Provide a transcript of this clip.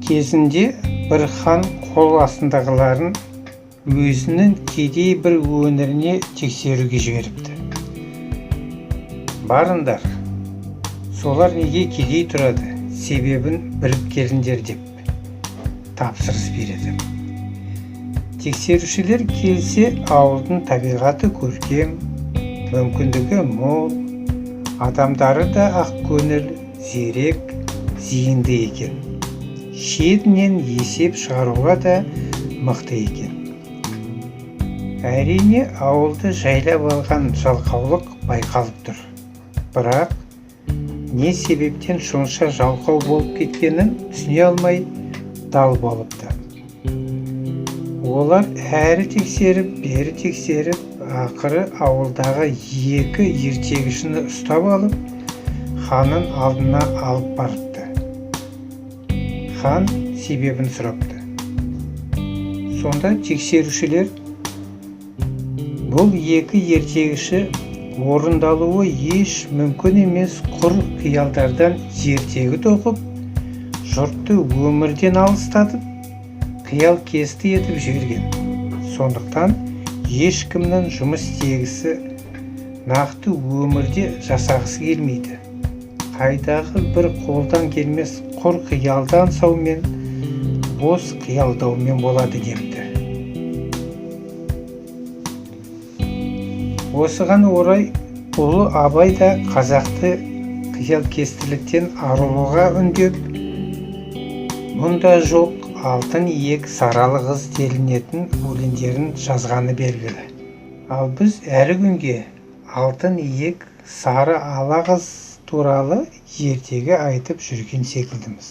Кезінде бір хан қол астындағыларын өзінің кедей бір өңіріне тексеруге жіберіпті. Барыңдар, солар неге кедей тұрады, себебін біліп келіңдер деп тапсырыс береді. Тексерушілер келсе, ауылдың табиғаты көркем, мүмкіндігі мол, адамдары да ақкөңіл, зерек, зейінді екен. Шетінен есеп шығаруға да мықты екен. Әрине, ауылды жайлап алған жалқаулық байқалып тұр. Бірақ не себептен сонша жалқау болып кеткенін түсіне алмай дал болыпты. Олар әрі тексеріп, бері тексеріп, ақыры ауылдағы екі ертегішіні ұстап алып, ханның алдына алып барыпты. Хан себебін сұрапты. Сонда тексерушілер: бұл екі ертегіші орындалуы еш мүмкін емес құр қиялдардан ертегі тоқып, жұртты өмірден алыстатып, қиялкесті етіп жіберген. Сондықтан ешкімнің жұмыс істегісі, нақты өмірде жасағысы келмейді. Қайдағы бір қолдан келмес құр қиялды аңсаумен, бос қиялдаумен болады депті. Осыған орай ұлы Абай да қазақты қиялкестіліктен арылуға үндеп, мұнда жоқ алтын иек саралы қыз делінетін өлеңдерін жазғаны белгілі. Ал біз әлі күнге алтын иек сары ала қыз туралы ертегі айтып жүрген секілдіміз.